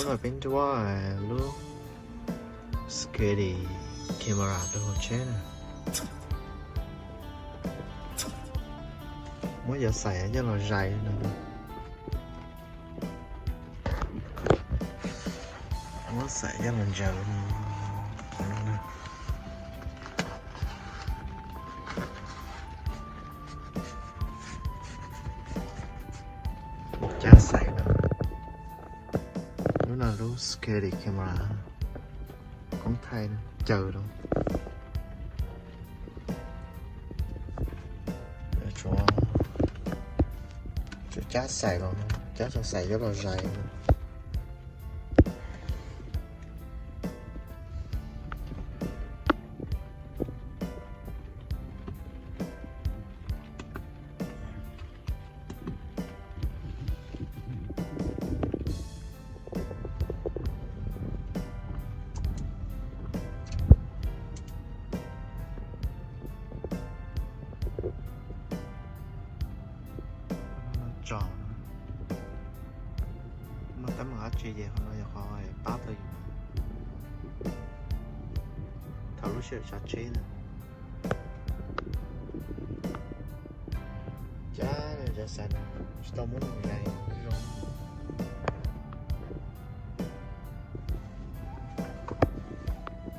Peb nruab lub security camera rau hauv tsheb na. Muab cov xais coj los zais no. Muab xais coj los ntsaws no. Cab xais no. Lub no lub security camera, koob thaij caws rau. Tsuas cab xais los, cab tau xais coj los zais. Tso, muaj teeb meem dab tsi ces qhov no yog qhov pab tau yus thaum lub sij hawm tsav tsheb na. Cab cov xais no tsis tau muab mus zais zoo.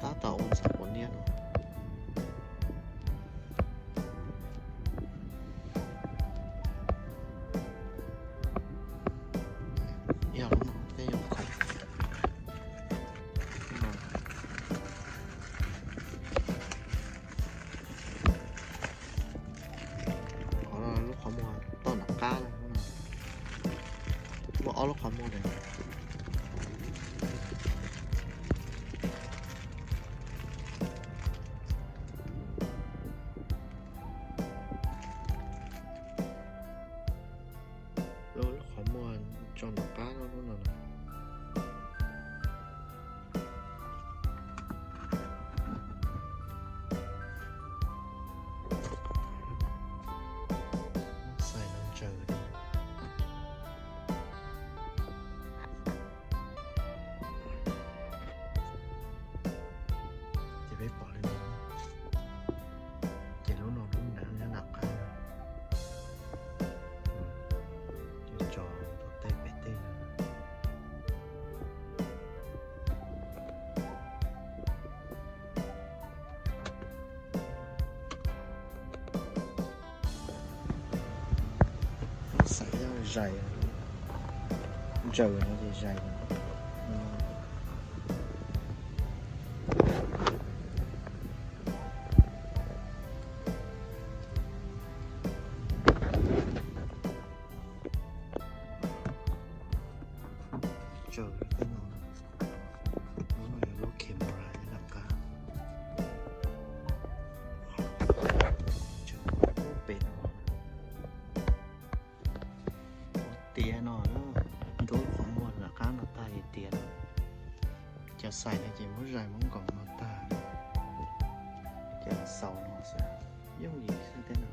Tab tom ua ntxhov quav niab no. Yog lub no thiaj yuav khoom. Qhov lub qhov muag toj nram qab no, muaj ob lub qhov muag ntawd. Lub qhov muag tso nram qab no, lub no na. Xais no ntsaws li. Ces peb pom li no, ces lub no lub nram nram qab, ces tso tom tej pem tej no. Xais yog zais, ntsaws no ces zais no. Tsaws tej no, lub no yog lub camera nyob nram qab, tsaws pem no. Tiav no, ntub qhov muag nram qab no tag ces tiav no. Cov xais no ces muab zais muab nkaus no tag, ces xaus no xwb, yooj yim xwb tej no.